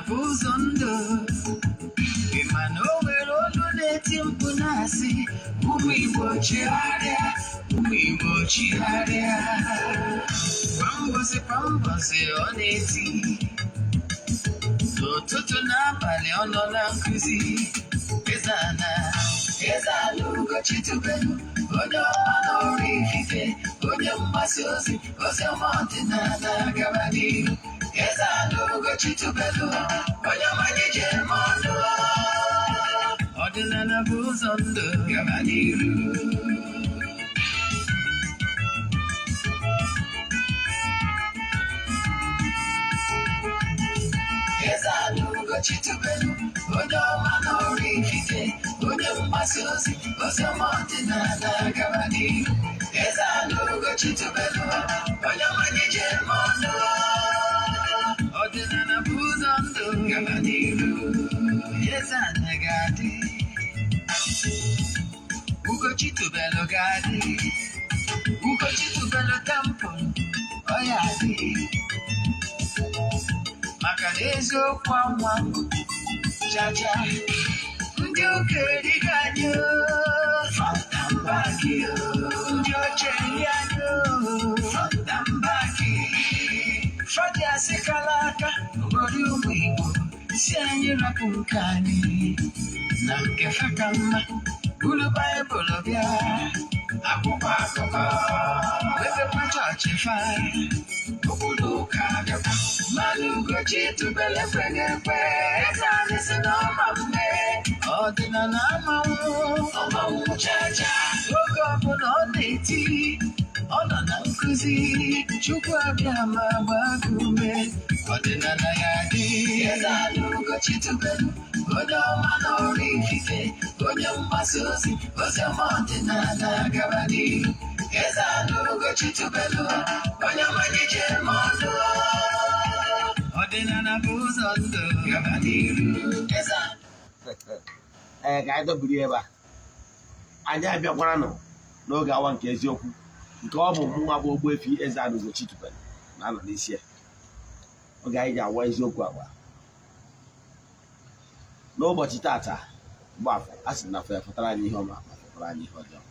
Ọdịnala bụ ụzọ ndụ. Ị ma na o nwere olu na-eti mkpu na-asị, ụmụ Igbo chigharịa, ụmụ Igbo chigharịa. Kwa mbọsị kwa mbọsị ọ na-eti, n'ụtụtụ n'abalị ọ nọ na nkụzi. Eze-Ana, Eze-Ana Ugochi tubelu, onye ọma n'ọrụ ikike, onye mgbasa ozi, ozi ọma ọdịnala gaba n'ihu. Eze-Ana Ugochi tubelu, onye ọma gị ji eme ọnụ. Ọdịnala bụ ụzọ ndụ gaba n'ihu. Eze-Ana Ugochi tubelu, onye ọma n'ọrụ ikike, onye mgbasa ozi, ozi ọma ọdịnala gaba n'ihu. Eze-Ana Ugochi tubelu, onye ọma gị ji eme ọnụ. Ọdịnala bụ ụzọ ndụ gaba n'ihu. Eze-Ana ga-adị, Ugochi tubelu ga-adị, Ugochi tubelu temple, ọ ya adị. Maka na eziokwu anwa chacha, ndị ụka erighị anyị oo, front and back oo. Ndị ọcha eri anyị oo, front and back. Fọdụ asịkala aka obodo ụmụ Igbo si anyị rapụ nke anyị na nke fa ka mma. Buru Baịbụl bịa, akwụkwọ akụkọ wepekwa chọọchị fa, obodo ụka bịakwa. Mmanụ Ugochi tubelu ekweghị ekwe, eze anyị si na ọma mme. Ọdịnala amanwụ ọmanwụ chacha, oge ọbụla ọ na-eti, ọ nọ na nkụzi. Chukwu abịa ma gbaa gị ume, ọdịnala ya dị. Eze-Ana Ugochi tubelu, onye ọma n'ọrụ ikike, onye mgbasa ozi, ozi ọma ọdịnala gaba n'ihu. Eze-Ana Ugochi tubelu, onye ọma gị ji eme ọnụ. Ọdịnala bụ ụzọ ndụ gaba n'ihu. Eze-Ana. Ee, ka anyị dobiri ebe a. Anyị abịakwara nọ n'oge awa nke eziokwu, nke ọ bụ mụnwa bụ Ogbuefi Eze-Ana Ugochi tubelu na-anọ n'isi ya. Oge anyị ji awa eziokwu agba n'ụbọchị tata bụ afọ, a sị na afọ ya fọtara anyị ihe ọma ma fọtara anyị ihe ọjọọ.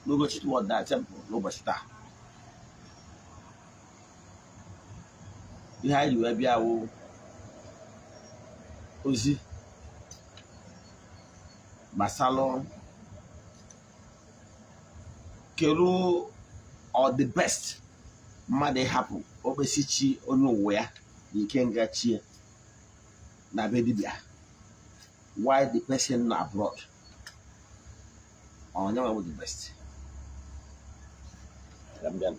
n'Ugochi tubelu temple n'ụbọchị taa, ihe anyị ji wee bịa wụ ozi gbasalụ kedu ọ the best mmadụ ịhapụ okpesi chi onye ụwa ya na ikenga chie na be dibịa while the person nọ abroad. Onye nwe bụ the best? Ka m bịa.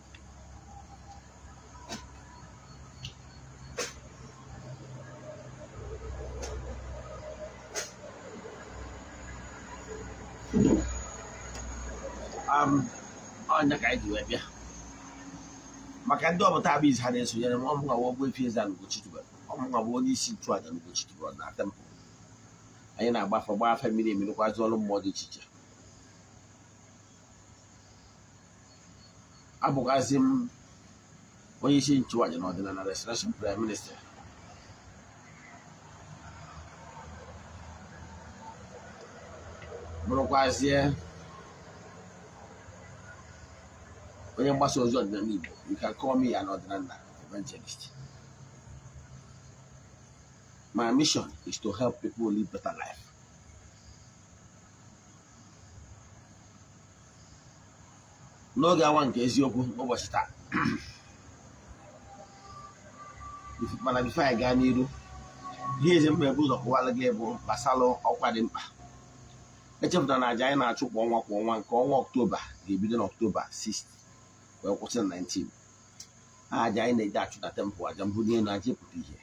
Ọnya ka anyị ji wee bịa maka ndị ọbụta abụ izu ha na-esonyere m. Ọmụnwa bụ Ogbuefi Eze-Ana Ugochi tubelu, ọmụnwa bụ onye isi nchụaja na Ugochi tubelu na temple. Anyị na-agbafe gba afa mmiri emi, rụkwazi ọrụ mmụọ dị iche iche. Abụgazi m onye isi nchụaja na ọdịnala Restoration Prayer Ministry. Bụrụkwazie onye mgbasa ozi ọdịnala Igbo. You can call me an ọdịnala evangelist. My mission is to help people live better life. N'oge awa nke eziokwu n'ụbọchị taa, mana before anyị gaa n'iru, ihe eze mkpa ebu ụzọ kọwara gị bụ gbasara ọkwa dị mkpa. Echefutara na aja anyị na-achụ kwa ọnwa kwa ọnwa, nke ọnwa Ọktoba ga-ebido n'Ọktoba 6 wee kwụsị na 19. Aja anyị na-eji achụ na temple, aja mbuli elu, aja ịpụta ihe,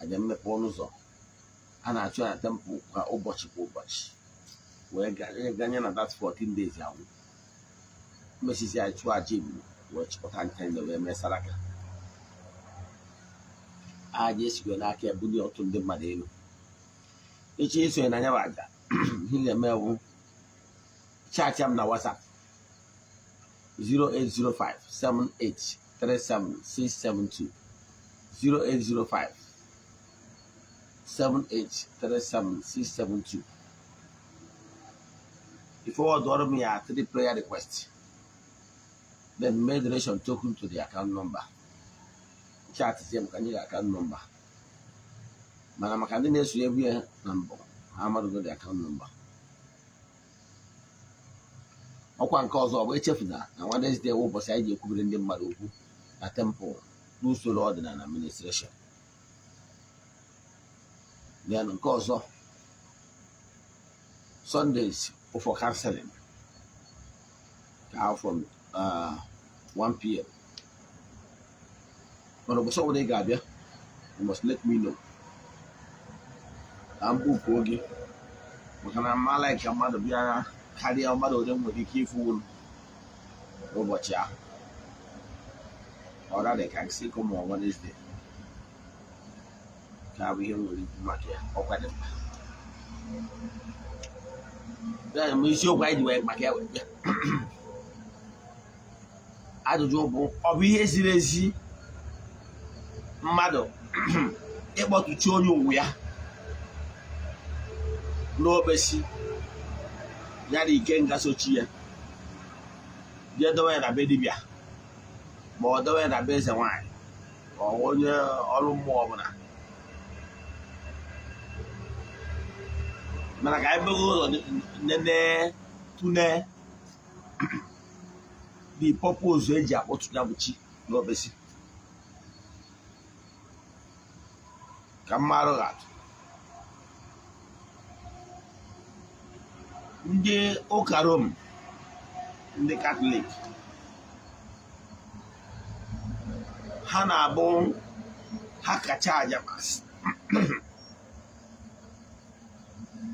aja mmepe ọnụ ụzọ, a na-achụ na temple kwa ụbọchị kwa ụbọchị wee ganye na that 14 days agwụ. Mmesisi anyị chụọ aja ebulu wee chịkọta ncha niile wee mee saraka. Aja esigwe n'aka ya bulie ọtụ ndị mmadụ elu. Ịchọ isonye na ya bụ aja, ihe ị ga-eme bụ Chat m na WhatsApp 0805 7837672, 0805 7837672. You forward me your three prayer requests, then make donation token to the account number. Chat m ka nye gị account number, mana maka ndị na-esonye egwu ya na mbụ, ha amadugo the account number. Ọkwa nke ọzọ bụ, echefuna na Wednesday wụ ụbọchị anyị ji ekwubiri ndị mmadụ okwu na temple n'usoro ọdịnala administration. Then nke ọzọ, Sundays for counseling ka from 1 p.m. Mana ụbọchị ọbụla ị ga-abịa, you must let me know ka m book oge, maka na mma like ka mmadụ bịa karịa mmadụ ole m nwere ike ịfụ n'ụbọchị ahụ. Ọ dị ka nsị come on Wednesday ka bụ ihe m nwere ikwu maka ya. Ọkwa dị mkpa. Then ma isiokwu anyị ji wee maka ya wee bịa, ajụjụ bụ, ọ bụ ihe ziri ezi mmadụ ịkpọtụchi onye ụwa ya n'okpesi ya na ikenga sochi ya, jee dowe ya na be dibịa, ma ọ dowe ya na be eze nwaanyị, ma ọ onye ọrụ mmụọ ọbụla? Mana ka anyị bego ụzọ nene tune the purpose eji akpọtụ ya bụ chi n'okpesi. Ka mmadụ ga-atụ ndị ụka Rom, ndị Katọlik, ha na-abụ ha kacha aja mass,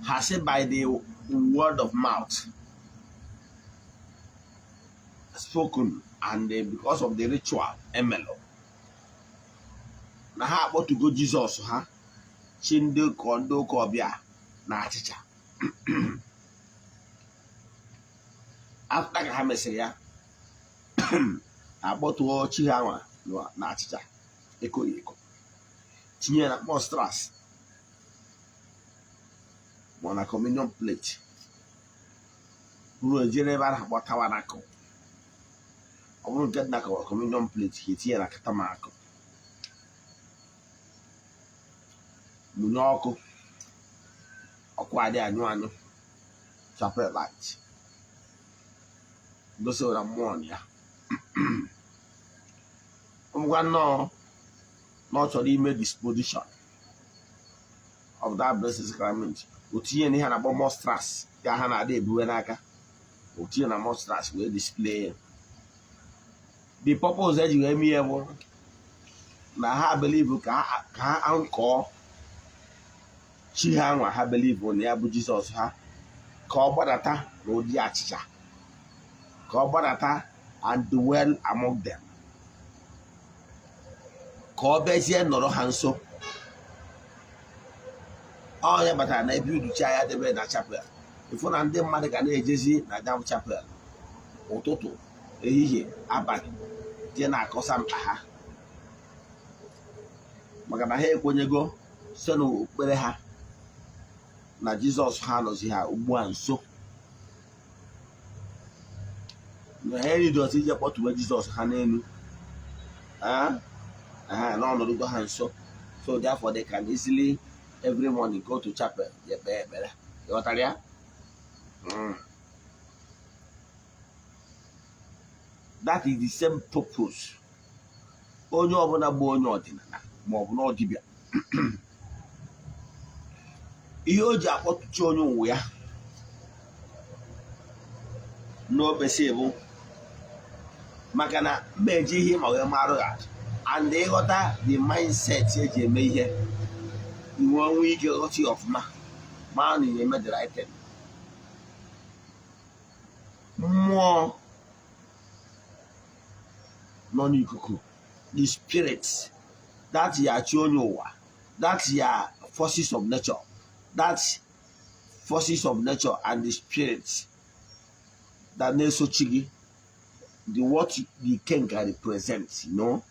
ha sị by the word of mouth spoken and because of the ritual emelo na ha akpọtugo Jizọs ha, chi ndị ụka, ndị ụka ọbịa na achịcha. After ka ha mesịrị ya, akpọtuo chi ha nwa na achịcha ekoghị eko, tinye ya na monstrance ma na communion plate, buru ejere ebe a na-akpọ tabernacle. Ọ bụrụ nke dị na communion plate, ka etinye na tabernacle, mụnye ọkụ, ọkụ adị anyụ anyụ, chapel light, gosi na mmụọ na ya ngwa nnọọ na ọ chọrọ ime disposition of that blessed sacrament. O tinye n'ihe a na-akpọ monstrance ka ha na-adị ebuwe n'aka, o tinye na monstrance wee display ya. The purpose eji wee mee ya bụ na ha believe ka ha nkọọ chi ha nwa ha believe na ya bụ Jizọs ha, ka ọ gbadata n'ụdị achịcha, ka ọ gbadata and dwell among them, ka ọ bịazie nọrọ ha nso. Ọ ya batara na ebe uduchi anya debe na chapel, ịfụ na ndị mmadụ ga na-ejezi na jam chapel ụtụtụ, ehihie, abalị, jee na-akọsa mkpa ha, maka na ha ekwenyego site n'okpukpere ha na Jizọs ha nọzi ha ugbu a nso, na ha eridozi ije kpọtụwe Jizọs ha n'elu n'ọnọdụgo ha nso. So therefore they can easily every morning go to chapel je kpee ekpere. Ịghọtara ya? That is the same purpose onye ọbụla bụ onye ọdịnala ma ọ bụ na dibịa, ihe o ji akpọtụchi onye ụwa ya n'okpesi bụ maka na mmeji ihe ma wee marụ ya and ịghọta the mindset eji eme ihe, inwe onwe ike ghọta ya ọfụma, ma na ị na-eme the right thing. Mmụọ nọ n'ikuku, the spirit that ya chi onye ụwa, that ya forces of nature, that forces of nature and the spirits that na-eso chi gị, the what the ikenga represents, your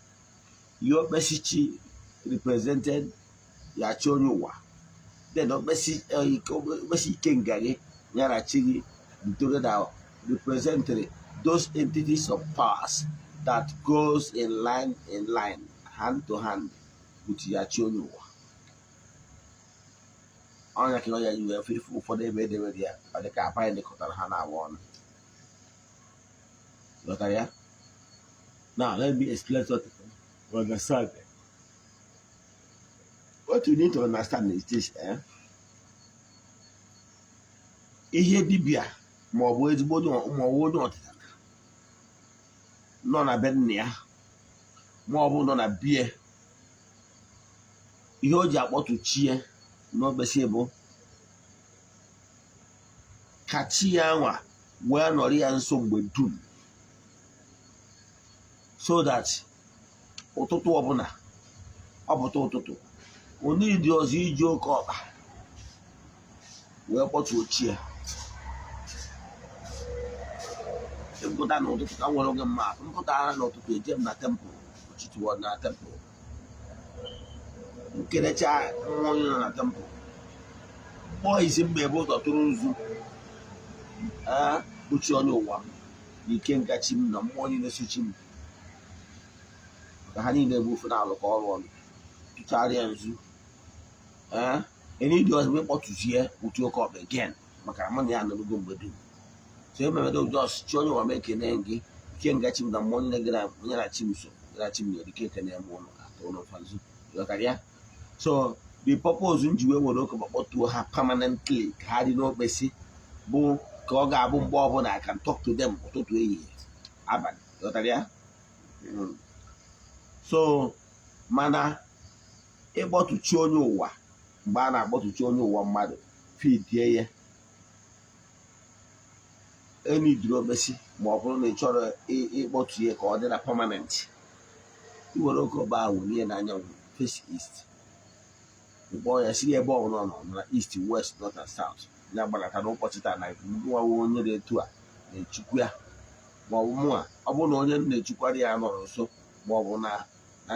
okpesi chi represented ya chi onye ụwa. Then okpesi ikenga gị ya na chi gị together represented those entities of powers that goes in line, hand to hand with ya chi onye ụwa. Ọnya ka ọ ya yi wee fụ ife ụfọdụ ebe edewere ya, ọ dị ka apa lekọtara ha na-agba ọnụ. Ghọtara ya? Now let me explain something to understand. What you need to understand is this, eh? Ihe dibịa ma ọ bụ ezigbo onye ma ọ bụ onye ọdịnala nọ na be nna ya ma ọ bụ nọ na bie, ihe o ji akpọtụ chie n'okpesi bụ ka chi ya nwa wee nọrọ ya nso mgbe dum, so that ụtụtụ ọbụla ọ pụta ụtụtụ, onye dị ọzọ iji oke ọkpa wee kpọtuo chi ya. Mpụta n'ụtụtụ, ka m nwere oge mma atụ, mpụta n'ụtụtụ, eje m na temple ochituwo na temple, nkerecha nwa onye nọ na temple, kpọọ isi mgbe ebe ụzọ tụrụ nzu, ee, kpuchi onye ụwa m na ike nka chi m na mmụọ niile so chi m, maka ha niile bụ ofe na-alụkọ ọrụ ọnụ. Tụcharịa nzu, ee, enidi ọzọ ịkpọtụzie utu oke ọkpa again, maka mụ na ya anọrọgo mgbe dum. So ememedo just chi onye ụwa m, ekene gị, ike nga chi m na mmụọ niile gị na onye na chi m so gị na chi m nwere ike ekene m ụnụ atụ ụnụ nzu. Ghọtara ya? So the purpose m ji wee were oke kpọtuo ha permanently ka ha dị n'okpesi bụ ka ọ ga-abụ mgbe ọbụla I can talk to them, ụtụtụ, ehihie, abalị. Ghọtara ya? So mana ịkpọtụchi onye ụwa, mgbe a na-akpọtụchi onye ụwa mmadụ fidie ya enidiri okpesi, ma ọ bụrụ na ị chọrọ ịkpọtu ya ka ọ dị na permanent, i were oke ọba ahụ nie n'anyanwụ, face east, mkpọọ ya si ebe ọbụla ọ nọ na east, west, north and south, ya gbanata n'ụbọchị taa na nwa onye dị etu a na-echukwu ya, ma ọ bụ mụa. Ọ bụrụ na onye m na-echukwara ya nọrọ nso, ma ọ bụ na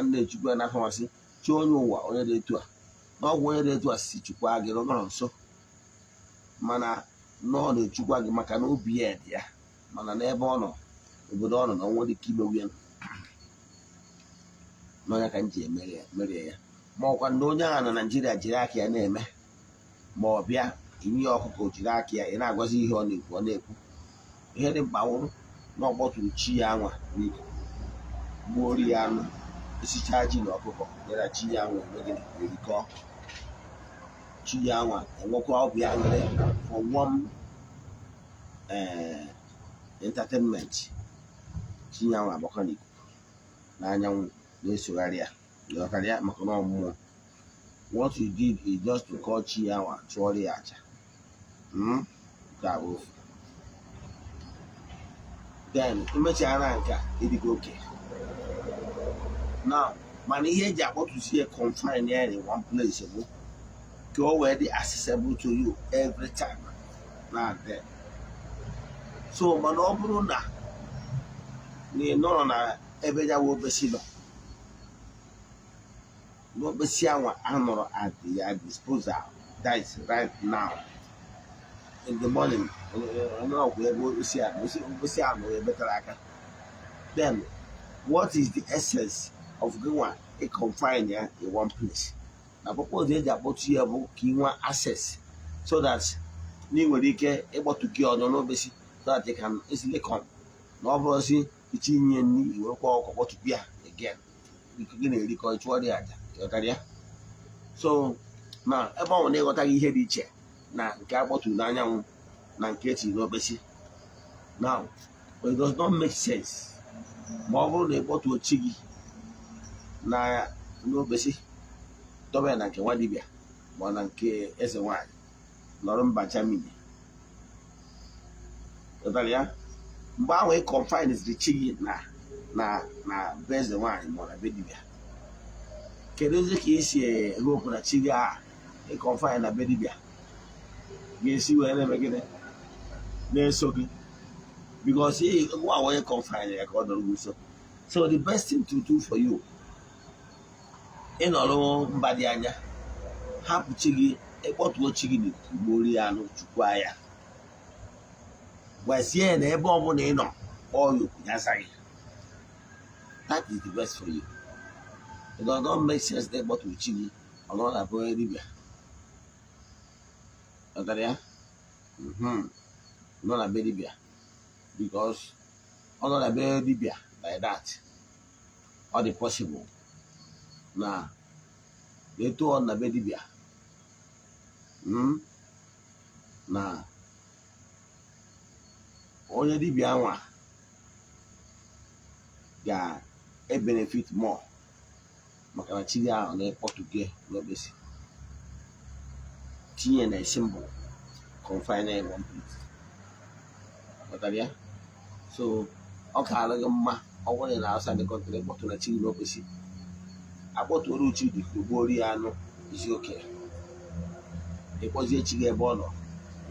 m na-echukwu ya n'afọ, masị chi onye ụwa onye dị etu a na ọgwụ onye dị etu a si chukwa gị nọrọ nso, mana na ọ na-echukwa gị maka na obi ya dị ya, mana n'ebe ọ nọ, obodo ọ nọ na ọnwa dị ka imewu ya n'ọnya ka m ji emerie ya. Ma ọkwa na onye ahụ na Naijiria jiri aka ya na-eme, ma ọ bịa inye ya ọkụkọ, jiri aka ya ị na-agwazi ihe ọ na-ekwu, ọ na-ekwu ihe dị mkpa wụrụ na ọ kpọtụrụ chi ya anwa n'ikuku, gbuo ya anụ, esichaa ji na ọkụkọ nyere chi ya anwa, eme gịnị? Erikọ. Chi ya anwa enwekwa obi aṅụrị for one entertainment. Chi ya anwa agbakọ n'ikuku n'anyanwụ na-esogharị ya. Ghọtara ya? Maka na ọmụmụ, what you did is just to call chi ya anwa, chụọrọ ya aja. Nke a bụ ofu. Then imechara nke a, ịdịgo oke now. Mana ihe eji akpọtụsi ya, confine ya in one place, bụ ka o wee dị accessible to you every time na then. So mana ọ bụrụ na ị nọrọ na ebe ya wụ okpesi nọ n'okpesi anwa anọrọ at your disposal, that is right now in the morning, ọnọrọkwa ebe okpesi a nọ ebe tere aka, then what is the essence of gịnwa ị confine ya in one place? Na purpose eji akpọtụ ya bụ ka ị nwee access, so that na ị nwere ike ịkpọtụ gị ọnụ n'okpesi, so that you can easily come. Na ọ bụrụzi iche inye nri, iwerekwa ọkụ kpọtụkwu ya again, gị na-erikọ, ịchụọrọ ya aja. Ịghọtara ya? So na ebe ọ bụ na ịghọtaghị ihe dị iche na nke a kpọtụrụ n'anyanwụ na nke etiri n'okpesi now, it does not make sense ma ọ bụrụ na ị kpọtuo chi gị na n'okpesi, dọba ya na nke nwa dibịa ma ọ na nke eze nwanyị nọrọ mba Germany. Ghọtara ya? Mgbe ahụ ị confine chi gị na be eze nwanyị ma ọ na be dibịa, kedụzi ka esi hope na chi gị a ị confine na be dibịa ga-esi wee na-eme gịnị? Na-eso gị. Because nwa onye confine ya ka ọ nọrọ gị nso. So the best thing to do for you, ịnọrọ mba dị anya, hapụ chi gị, ịkpọtuo chi gị n'ikuku, gbuo ya anụ, chukwa ya, gwazie ya na ebe ọbụla ị nọ, kpọọ ya oku, ya aza gị. That is the best for you. It does not make sense na ịkpọturu chi gị, ọ nọ na be onye dibịa. Ghọtara ya? Nọ na be dibịa, because ọ nọ na be dibịa like that, ọ dị possible na etu ọ na be dibịa, na onye dibịa nwa ga-ebenefit more, maka na chi gị ahụ na-ekpọtụ gị n'okpesi, tinye na symbol, confine in one place. Ghọtara ya? So ọ kaara gị mma, ọ bụrụ na outside the country, kpọtụ na chi gị n'okpesi, akpọtụrụ chi dị ka ugbo ya anụ isi oke, ịkpọzie chi gị ebe ọ nọ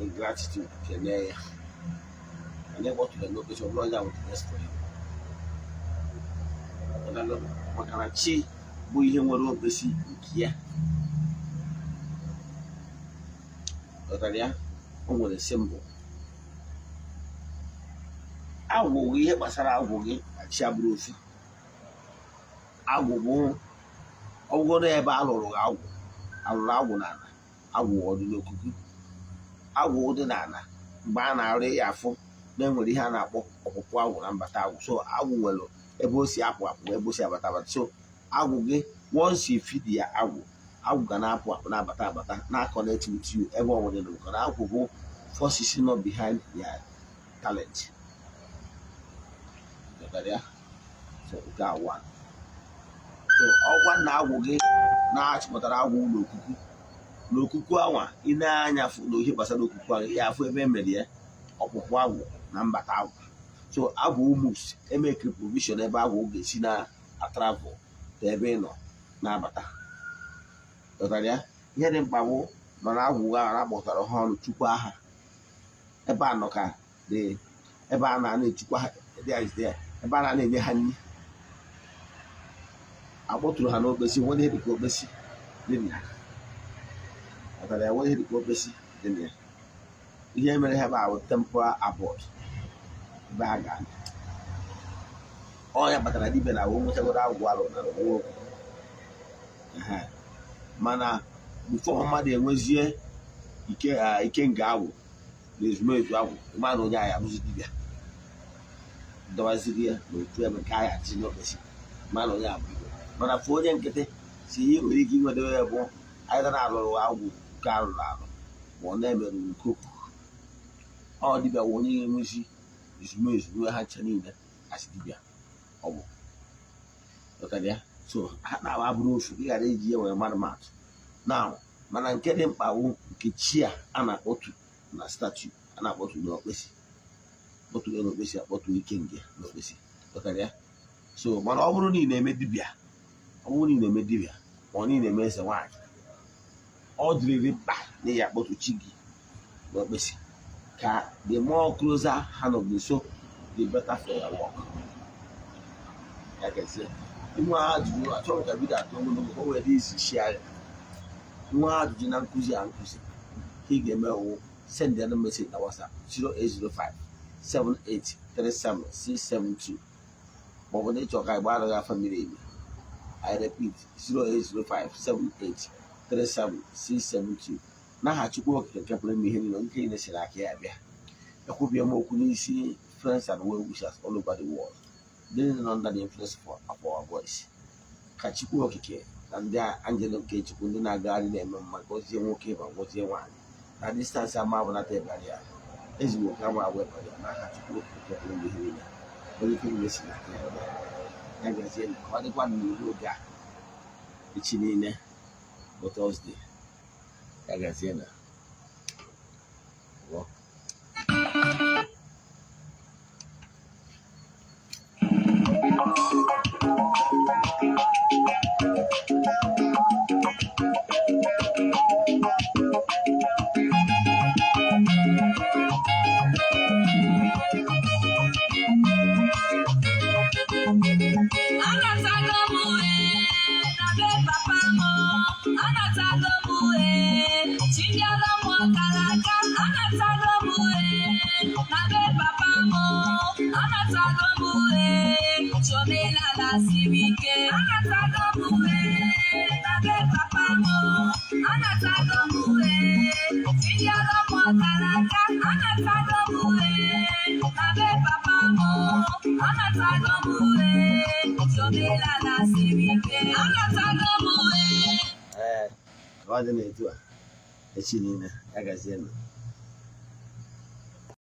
in gratitude, kelee ya. Onye kpọtụrụ ya n'okpesi, ọ bụrụ onye ahụ the best for you. Ghọtara? Maka na chi bụ ihe nwere okpesi nke ya. Ghọtara ya? O nwere symbol agwụ gị. Ihe gbasara agwụ gị na chi abụrụ ofu. Agwụ bụ ọgwụgwọ ebe a lụrụ agwụ, alụrụ agwụ n'ala, agwụ ọdị n'okuku, agwụ dị n'ala. Mgbe a na-arụ ya, afụ na enwere ihe a na-akpọ ọpụpụ agwụ na mbata agwụ. So agwụ nwere ebe o si apụ apụ, ebe o si abata abata. So agwụ gị, once you feed ya agwụ, agwụ ga na-apụ apụ, na-abata abata, na-connect with you ebe ọ bụla ị nọ, maka na agwụ bụ forces not behind their talent. Ghọtara ya? So nke a one. So ọgwa na agwụ gị na-achịpụtara agwụ n'okuku, n'okuku anwa, ị na-anya fụ na ihe gbasara okuku ahụ, ya afụ ebe emere ya ọpụpụ agwụ na mbata agwụ. So agwụ moves, emekiri provision ebe agwụ ga-esi na atravel to ebe ị nọ na-abata. Ghọtara ya? Ihe dị mkpa bụ mana agwụ ahụ akpọtara ha ọnụ, chukwu aha ebe a nọ ka dị, ebe a na-ana echukwa ha, there is there, ebe a na-enye ha nri, akpọtụrụ ha n'okpesi, nwere ihe dịka okpesi dị na ya. Ghọtara ya? Nwere ihe dịka okpesi dị na ya. Ihe mere ha ebe ahụ temporal abode, ebe ha ga-anọ. Ọ ya kpatara dibịa na nwechagoro agwụ alụ na nwa okwu. Mana before mmadụ enwezie ike, ike nga agwụ na ezumezu agwụ, mmadụ onye anyị abụzi dibịa, dọwaziri ya n'otu ebe nke anyị achị n'okpesi, mmadụ onye abụ dibịa. Mana fụ onye nkịtị si ihe nwere ike inwedowe ya bụ anyị na alụrụ agwụ nke arụrụ arụ, ma ọ na-emerụ nke okwu. Ọ dibịa wụ onye ga-enwezi ezumezu nwe ha ncha niile asị dibịa ọ bụ. Ghọtara ya? So ha na-agba bụrụ ofu, ị ghara iji ya were mmadụ matụ na. Mana nke dị mkpa wụ nke chi a a na-akpọtu na statue, a na-akpọtu n'okpesi, kpọtu ya n'okpesi, akpọtu ike nge n'okpesi. Ghọtara ya? So mana ọ bụrụ na ị na-eme dibịa, ọ bụrụ na ị na-eme dibịa, ma ọ na ị na-eme eze nwaanyị, ọ dịrịrị mkpa na ị akpọtu chi gị n'okpesi, ka the more closer ha nọ gị nso, the better for your work. Ya gazie. Nwa ajụjụ, achọrọ ka video atọ ogologo ka o wee dị izi share ya. Nwa ajụjụ na nkụzi a nkụzi ka ị ga-eme wụ send ya message na WhatsApp 0805 7837672, maọbụ na ịchọ ka anyị gbara gị afa miri emi. I repeat, 0805 7837672. N'aha Chukwu Okike nke pụrụ ime ihe niile, nke niile si n'aka ya bịa, ekwubie m okwu n'isi friends and well wishers all over the world ndị nọ under the influence of our voice. Ka Chukwu Okike na ndị angelo nke Chukwu, ndị na-agagharị na-eme mma, gọzie nwoke ma gọzie nwaanyị na distance ama abụnata ịbara ya ezigbo oke ama agwa ịbara ya. N'aha Chukwu Okike nke pụrụ ime ihe niile, onye ike niile si n'aka ya bịa. Ya gazie. Na ọ dịkwa n'ihu oge a echi niile bụ Thursday. Ya gazie na. Well. Anatago m na be papa m. Anatago m, omenala siri ike. Anatago m na be papa m. Anatago m, ndị ọrụ m kara aka. Anatago m na be papa m. Anatago m, omenala siri ike. Anatago m. Ee, ka ọ dị n'etu a echi niile ya gazienụ.